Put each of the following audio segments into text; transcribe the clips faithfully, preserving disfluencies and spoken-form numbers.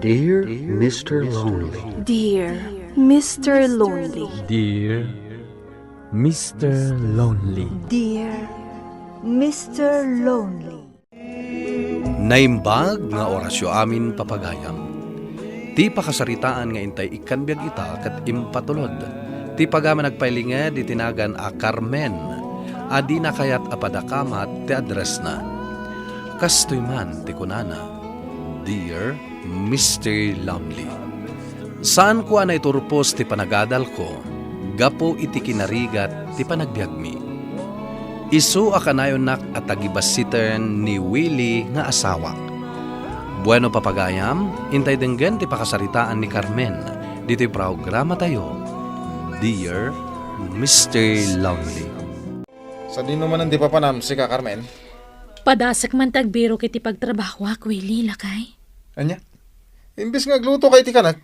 Dear Mister Lonely. Dear Mister Lonely. Dear Mister Lonely. Dear Mister Lonely. Naimbag nga orasyo amin, papagayam. Ti pakasaritaan nga intay ikkan biag ita ket impatulod ti pagaman agpailinged iti nagan a Carmen a dina kayat a padakamat ti addressna. Kastoy man ti kunana, Dear Mister Lonely. Saanko a naiturpos ti panagadalko gapu iti kinarigat ti panagbiagmi. Isu a kanayonnak a tagibassiten ni Willie nga asawak. Bueno, papagayam, intay denggen ti pakasaritaan ni Carmen ditoy programatayo, Dear Mister Lonely. Sadino manen ti papanam, sika, Carmen? Padasek man ti agbirok iti pagtrabahoak, Willie, lakay. Ania? Imbes nga agluto ka iti kanak?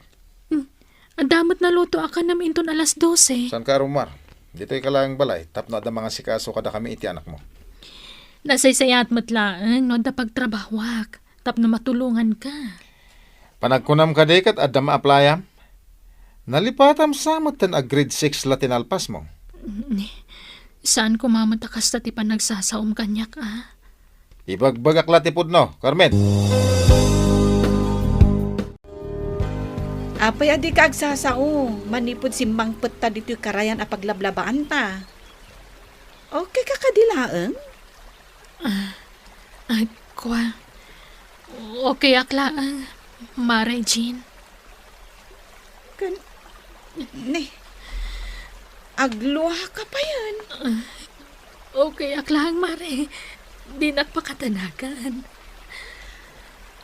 Hmm. Adda met naluto a kanam inton alas dose. Saan ka arumar? Ditoy ka laeng balay tapno adda mangasikaso kadakami iti anakmo. Nasaysayaat met laeng no adda pagtrabahoak tapno matulonganka. Panagkunam kadi ket adda maaplayam? Nalipatam sa metten a grade six la ti nalpasmo. Ni, saan koma met a kasta ti panagsasaom kaniak, a? Ibagbagak la ti pudno, Carmen. Apay a dika agsasao manipud simmangpetta ditoy karayan a paglablabaanta? Okay ka kadi laeng? Ah, ah, kua. Okay ak laeng, Mare Jean. Kan, ni, aglua ka payen. Ah, okay ak laeng, Mare. Dinak pakatanagan.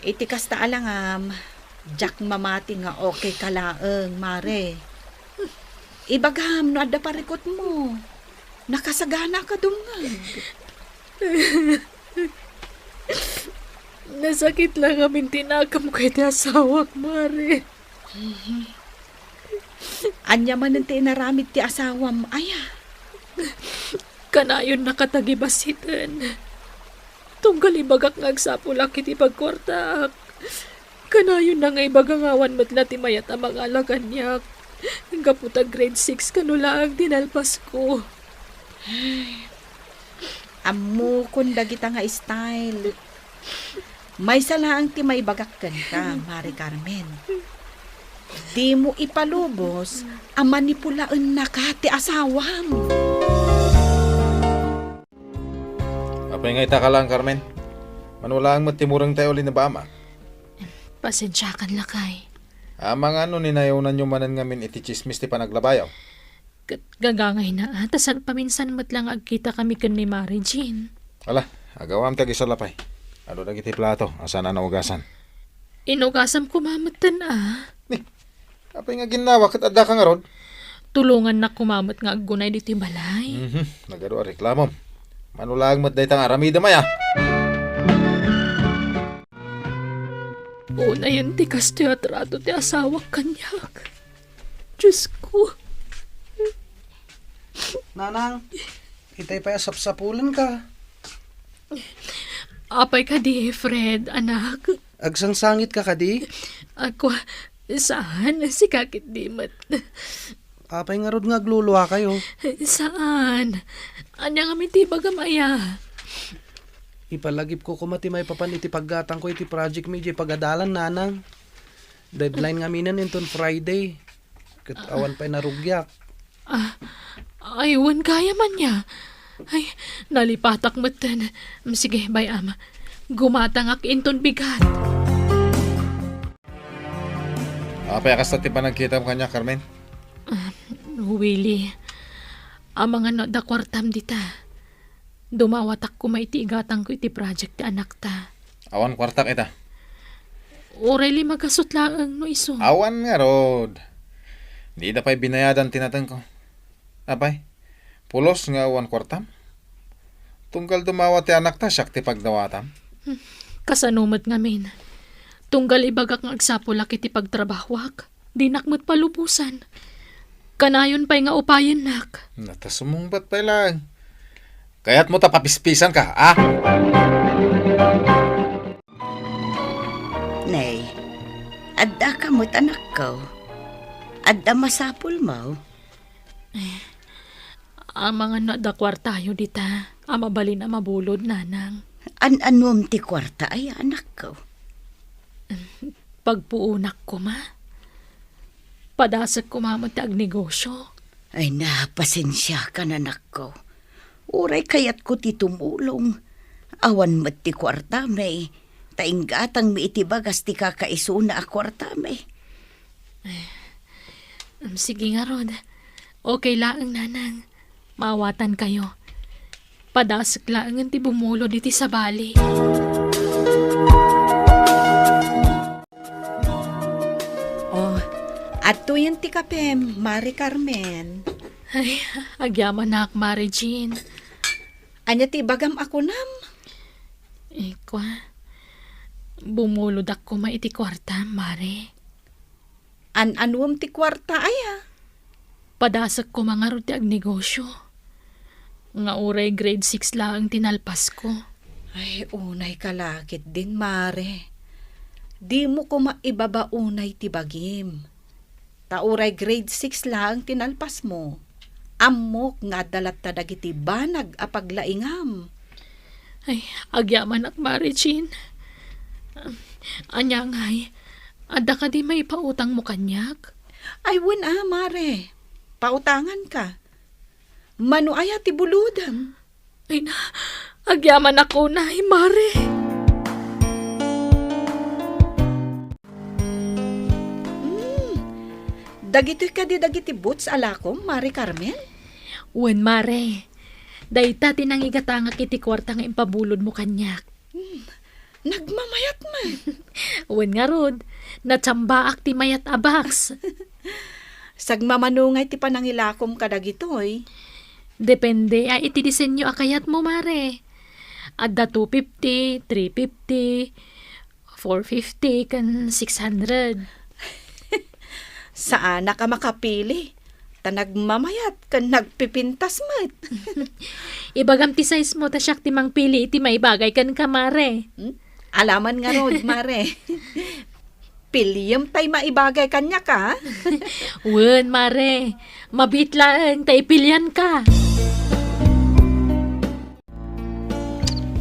Iti kasta a langam, diak mamati nga okay ka laeng, Mare. Ibagam no adda parikutmo. Nakasagana ka dumngeg. Nasakit la ngamin ti nakemko iti asawak, Mare. Ania manen ti inaramid ti asawam, aya? Kanayonna a tagibassiten. Tunggal ibagak nga agsapulak iti pagkuartaak. Kanayonna nga ibaga nga awan met la ti mayat a mangala kaniak. Gapu ta grade six kano laeng ti nalpasko. Ammokon dagita nga style. Maysa laeng ti maibagak kenka, Mare Carmen. Dimo ipalubos a manipulaennaka ti asawam. Apay nga ita ka laeng, Carmen? Mano laeng met ti murengtayo a linibaamak. Pasensiakan, lakay. Amangan no ninayonanyo manen ngamin iti tsismis ti panaglabayo. Ket gagangayna, a, ta sagpaminsan met la nga agkitakami ken ni Mare Jean. Ala, agawam ti agisalaw pay. Adu dagiti plato a saan a naugasan. Inugasam koma metten, a. Ni, apay nga ginnawa ket addaka ngarud? Tulongannak koma met nga aggunay ditoy balay. Mhm, nagadu a reklamom. Mano laeng met dayta nga aramidem aya? Unayen ti kastoy a trato ti asawak kaniak. Diosko. Nanang, itay pay a sapsapulenka. Apay kadi, Fred, anak? Agsangsangitka kadi? Ako, saan, sika ketdi met. Apay ngarud nga agluluakayo? Saan? Ania ngamin ti ibagam aya? Ipalagipko koma ti maipapan iti paggatangko iti project mi idiay pagadalan, Nanang. Deadline ngaminen inton Friday. Ket awan pay narugiak. Ah, ay, wen gayam ania. Ay, nalipatak metten. Mm, sige, bay-am. Gumatangak inton bigat. Apay a kasta ti panagkitam kaniak, Carmen? Ah, Willie, amangan no adda kuartam dita. Dumawatak koma iti igatangko iti project ti anakta. Awan kuartak ita. Uray lima gasut laeng no isu. Awan ngarud. Dida pay binayadan ti natengko. Apay, pulos nga awan kuartam? Tunggal dumawa ti anakta, siak ti pagdawatam. Hmm, kasano met ngamin? Tunggal ibagak nga agsapulak iti pagtrabahoak. Dinak met palubosan. Kanayon pay nga upayennak. Nata, sumungbat pay laeng. Kayatmo ta papispisanka, a? Nay, Met, anakko. Adda masapulmo? Amangan no adda kuartayo dita a mabalin a mabulod, nanang. An-anuem ti kuarta aya, anakko? Pagpuonak koma. Padasek koma met ti agnegosyo. Ay, na, pasensiakan, anakko. Uray kayatko ti tumulong. Awan met ti kuartami, ta inggatangmi iti bagas ti kakaisuna a kuartami. Em, sige ngarud. Okay laeng, nanang. Maawatankayo. Padasek laengen ti bumulod iti sabali. Oh, adtoyen ti kapem, Mare Carmen. Ay, agyamanak, Mare Jean. Ania ti ibagam a kunam? Ikua, bumulodak koma iti kuartam, Mare. An-anuem ti kuarta aya? Padasek koma ngarud ti agnegosyo. Nga uray grade six laeng ti nalpasko. Ay, unay ka la ketdin, Mare. Dimo koma ibaba unay ti bagim. Ta uray grade six laeng ti nalpasmo, ammok nga adda latta dagiti banag a paglaingam. Ay, agyamanak, Mare Jean. Ania ngay, adda kadi maipautangmo kaniak? Ay, wen a, Mare. Pautanganka. Mano aya ti bulodem? Ay na, agyamanak unay, Mare. Hmm. Dagitoy kadi dagiti boots a lakom, Mare Carmen? Wen, Mare. Dayta ti nangigatangak iti kuarta nga impabulodmo kaniak. Hmm. Nagmamayat man. Wen ngarud, natsambaak ti mayat a box. Sagmamano ngay ti panangilakom kadagitoy? Depende a iti disenyo a kayatmo, Mare. Adda two fifty, three fifty, four fifty, ken six hundred. Saanak a makapili, ta nagmamayat ken nagpipintas met. Ibagam ti size mo, ta siak ti mangpili iti maibagay kenka, Mare. Hmm? Alaman ngarud, Mare. Piliem tay maibagay kaniak, a? Wen, Mare. Mabiit laeng ta ipilianka.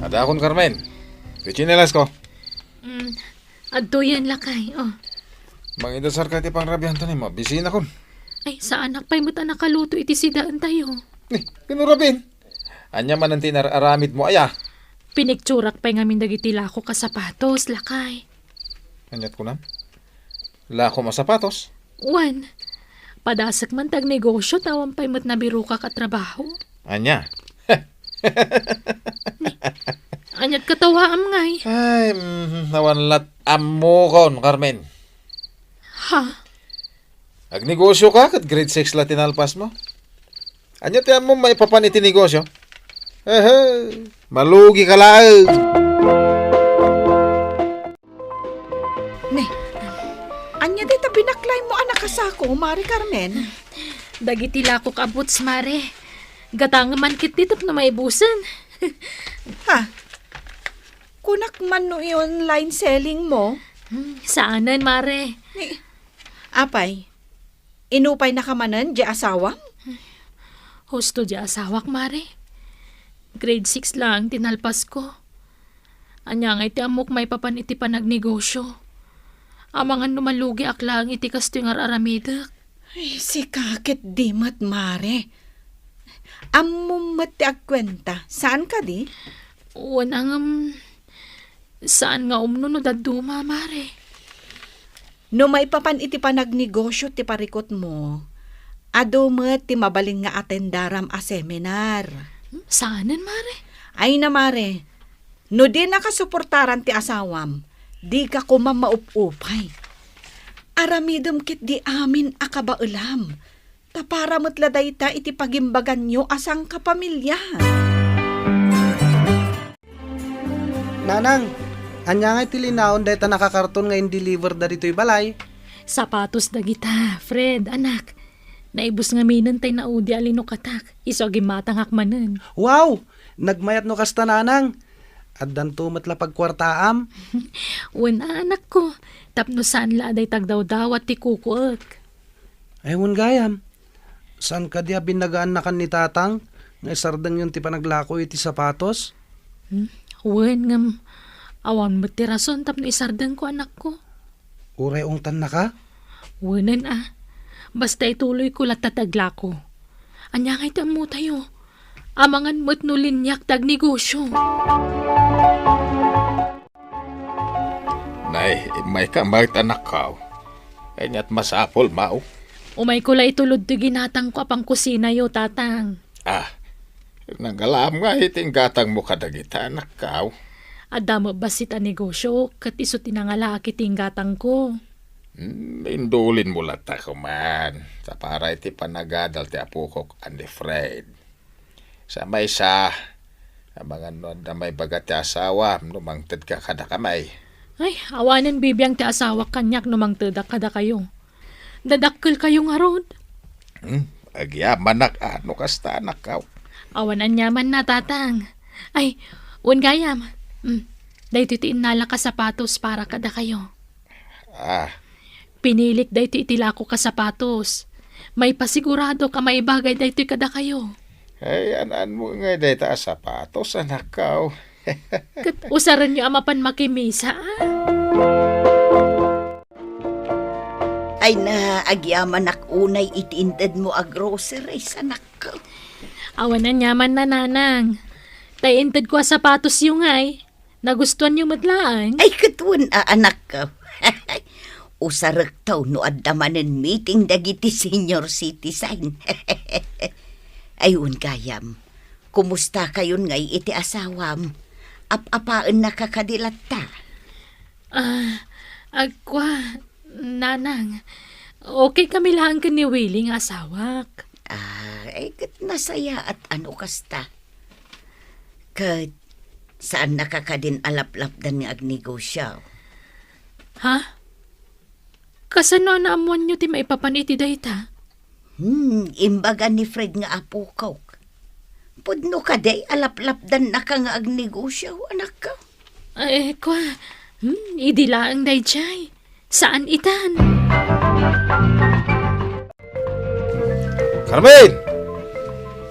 Adakon, Carmen. Ti tsinelas ko. Mm, adtoyen, lakay. Oh. Mangidasarka iti pangrabianta ni, mabisinakon. Ay, saanak pay met a nakaluto iti sidaentayo. Ni, kinurabin. Ania manen ti inar-aramidmo aya? Pinikturak pay ngamin dagiti lakok a sapatos, lakay. Aniat kunam? Lakom a sapatos? Wen, padasek man ti agnegosyo, ta awan pay met nabirokak a trabaho. Ania? Aniat katawaam ngay? Ay, mm, awan lat ammokon, Carmen. Ha? Agnegosyo ka, ket grade six la ti nalpasmo. Ania ti ammom maipapan iti negosyo? Ehe, malugi ka laeng. Ne, ania dayta binaklaymo a nakasako, Mare Carmen? Dagiti lakok a boots, Mare. Gatangem man ketdi tapno maibusen. Ha? Kunak man no i-online selling mo? Hmm, saanen, Mare. Ni, apay, inupaynaka manen diay asawam? Husto diay asawak, Mare. Grade six laeng ti nalpasko. Ania ngay ti ammok maipapan iti panagnegosyo? Amangan no malugiak laeng iti kastoy nga ar-aramidek. Ay, sika ketdi met, Mare. Ammom met ti agkuenta, saan kadi? Wen a ngem, saan nga umno no dadduma, Mare. No maipapan iti panagnegosyo ti parikutmo, adu met ti mabalin nga atendaram a seminar. Hmm, saanen, Mare? Ay na, Mare, no dinaka suportaran ti asawam, dika koma maup-upay. Aramidem ketdi amin a kabaelam, ta para met la dayta iti pagimbaganyo a sangkapamilya. Nanang, ania ngay ti linaon dayta nakakarton nga in-deliver da ditoy balay? Sapatos dagita, Fred, anak. Naibus ngaminen tay naudi a linukatak, isu a gimmatangak manen. Wow! Nagmayat no kasta, nanang. Addanto met la pagkuartaam? Wen a, anakko, tapno saan la a dayta agdawdawat ti kukuek. Ay, wen gayam. Saan kadi a binagaannakan ni Tatang nga isardengyon ti panaglako iti sapatos? Hmm, wen, ngem awan met ti rason tapno isardengko, anakko. Uray ungtannaka? Wenen a. Basta ituloyko latta ti aglako. Ania ngay ti ammotayo? Amangan met no liniak ti agnegosio. Nay, immayka met, anakko. Aniat masapul, mao? Umayko la itulod ti ginatangko a pangkusinayo, Tatang. Ah, nangalaam ngay iti inggatangmo kadagita, anakko. Adda met bassit a negosio, ket isu ti nangalaak iti inggatangko. Hmm, indulinmo latta koman, ta para iti panagadal ti apokok a ni Fred. Sa maysa, amangan no adda maibaga ti asawam no mangtedka kadakami. Ay, awanen bibiang ti asawak kaniak no mangtedak kadakayo. Dadakkelkayo ngarud. Hmm, agyamanak a no kasta, anakko. Awan aniamanna, Tatang. Ay, wen gayam. Hmm, daytoy ti innalak a sapatos para kadakayo. Ah. Pinilik daytoy iti lakok a sapatos. Maipasiguradok a maibagay daytoy kadakayo. Ay, an-anmo ngay dayta a sapatos, anakko. Ket usarenyo a mapan makimisa, a? Ay na, agyamanak unay iti intedmo a groceries, anakko. Awan aniamanna, nanang. Tay intedko a sapatosyo ngay. Nagustuanyo met laeng? Ay, ket wen a, anakko. Usarekto no adda manen meeting dagiti senior citizen. Ay, wen gayam. Kumustakayon ngay iti asawam? Ap-apaennaka kadi latta? Ah, agkua, nanang. Okay kami laeng ken ni Willie nga asawak. Ah, ay, ket nasayaat a no kasta. Ket saannaka kadin a laplapdan nga agnegosio? Ha? Kasano a naammoanyo ti maipapan iti dayta? Hmm, imbaga ni Fred nga apokok. Pudno kadi a laplapdannaka nga agnegosio, anakko? Ay, kua, hmm, idi laeng daydiay. Saan itan? Carmen!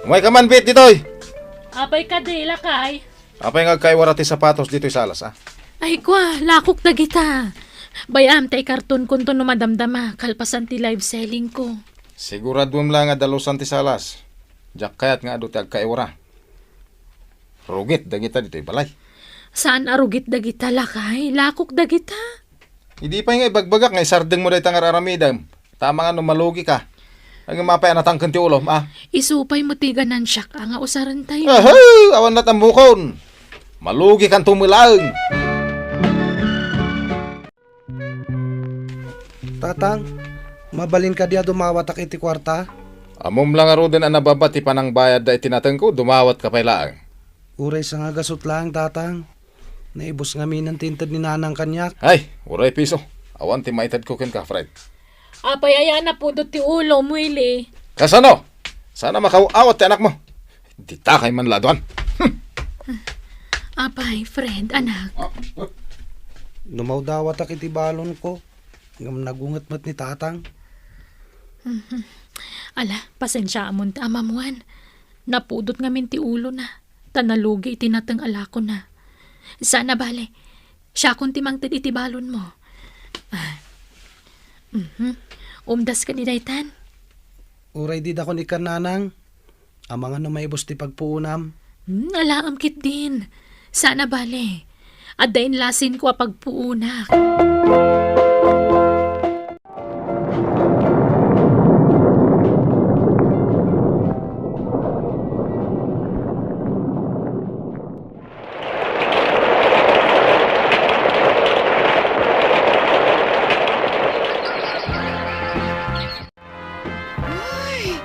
Umayka man, bit, ditoy! Apay kadi, lakay? Apay nga agkaiwara ti sapatos ditoy salas, a? Ay, kua, lakok dagita. Bay-am ta ikartonkonto no madamdama, kalpasan ti live sellingko. Siguraduem la nga dalusan ti salas. Diak kayat nga adu ti agkaiwara. Rugit dagita ditoy balay. Saan a rugit dagita, lakay? Lakok dagita. Idi pay nga ibagbagak nga isardengmo dayta nga ar-aramidem, ta amangan no malugika. Ngem apay a natangken ti ulom, a? Isu pay met ti ganansiak a nga usarentayo. Ahe! Awan lat' ammokon. Malugikanto met laeng. Tatang, mabalin kadi a dumawatak iti kuarta? Ammom la ngaruden a nababa ti panangbayadda iti natengko, dumawatka pay laeng. Uray sangagasut laeng, Tatang. Naibus ngaminen ti inted ni Nanang kaniak. Ay, uray piso. Awan ti maitedko kenka, Fred. Apay aya a napudot ti ulom, Willie? Kasano? Saan a makaw-awat ti anakmo. Ditakay man la aduan. Hmm. Apay, Fred, anak. No mawdawatak iti balonko, ngem nagunget met ni Tatang. Mhm. Ala, pasensiaamon ta, Ma'am Juan. Napudot ngamin ti ulona. Ta nalugi iti nateng a lakona. Saan a bale, siakon ti mangted iti balonmo. Ah. Mhm. Umdas kadi daytan? Uray didakon ikkan, Nanang. Amangan no maibus ti pagpuonam. Hmm, alaem ketdin. Saan a bale. Adda inlasinko a pagpuonak. Ay,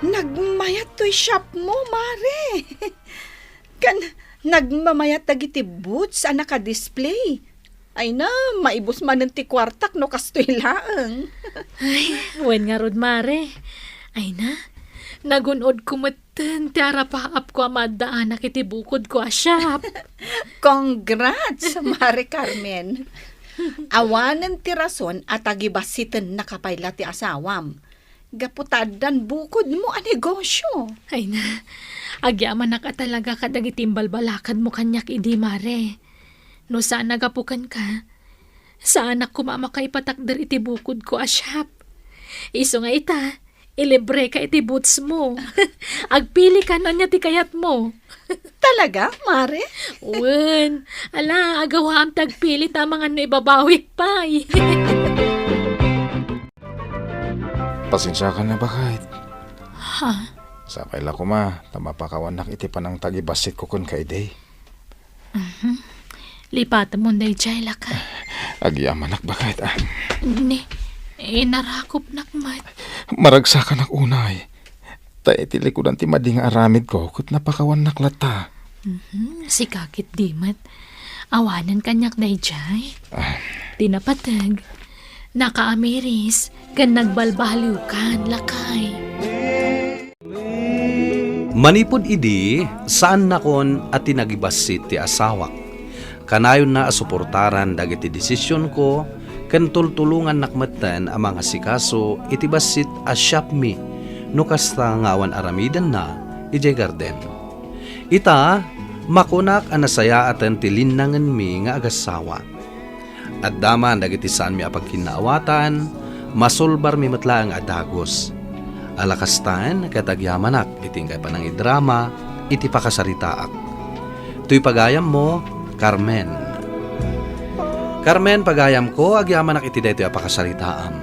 nagmayat toy shopmo, Mare. Ken nagmamayat dagiti boots a nakadisplay. Ay na, maibus manen ti kuartak no kastoy laeng. Ay, wen ngarud, Mare. Ay na, nagun-odko met Ken ti arapaapko a maaddaanak iti bukodko a shop. Congrats, Mare Carmen. Awanen ti rason a tagibassitennaka pay la ti asawam. Gapu ta addan bukodmo a negosyo. Ay na, agyamanak a talaga kadagiti imbalbalakadmo kaniak idi, Mare. No saan a gapu kenka, saanak koma a makaipatakder iti bukodko a shop. Isu nga ita, ilibreka iti bootsmo. Agpilika no ania ti kayatmo. Talaga, Mare? Wen, ala, agawaam ti agpili ta amangan no ibabawik pay. Pasensiakan a, baket. Ha? Sapay la koma, ta mapakawannak iti panangtagibassitko kenka idi. Mhm. Lipatemon daydiay, lakay. Agyamanak, baket, a. Ni, inarakupnak met. Maragsakanak unay. Ta iti likudan ti madi nga aramidko, ket napakawannak latta. Mhm, sika ketdi met. Awanen kaniak daydiay. Ah. Ti napateg, nakaamiris, ken nagbalbaliwkan, lakay. Manipud idi, saannakon a tinagibassit ti asawak. Kanayonna a suportaran dagiti desisionko ken tultulongannak metten a mangasikaso iti bassit a shopmi no kasta nga awan aramidenna idiay garden. Ita, makunak a nasayaaten ti linnangenmi nga agassawa. Adda man dagiti saanmi a pagkinnaawatan, masulbarmi met laeng a dagus. Ala kastan, ket agyamanak iti inkay panangidrama iti pakasaritaak. Toy pagayammo, Carmen. Carmen, pagayamko, agyamanak iti daytoy a pakasaritaam.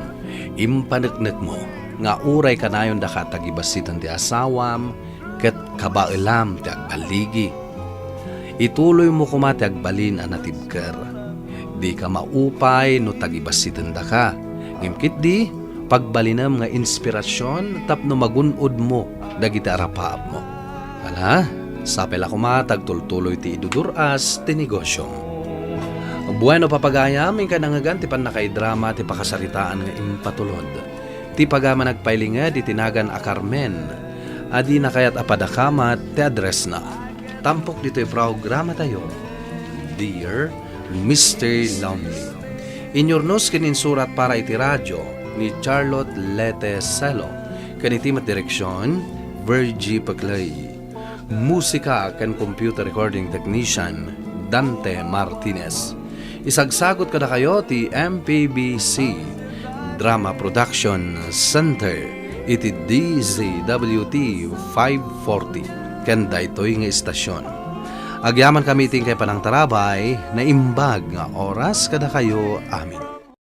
Impaneknekmo nga uray kanayondaka a tagibassiten ti asawam, ket kabaelam ti agballigi. Ituloymo koma ti agbalin a natibker. Dika maupay no tagibassitendaka, ngem ketdi, pagbalinem nga inspirasion tapno magun-odmo dagiti arapaapmo. Ala, sapay la koma ta agtultuloy ti idudur-as ti negosiom. Bueno, papagayam, inkay nangngegan ti pannakaidrama ti pakasaritaan nga impatulod. Ti pagayam a nagpailinged iti nagan a Carmen, a dina kayat a padakamat ti addressna. Tampok ditoy programatayo, Dear Mister Lonely. Inyurnos ken insurat para iti radio ni Charlotte Lete Celo, ken iti met direksion, Virgie Peclay. Musika ken computer recording technician, Dante Martinez. Isagsagot kadakayo ti M P B C Drama Production Center iti D Z W T five forty ken daytoy nga istasion. Agyamankami iti inkay panangtarabay, naimbag nga oras kadakayo amin.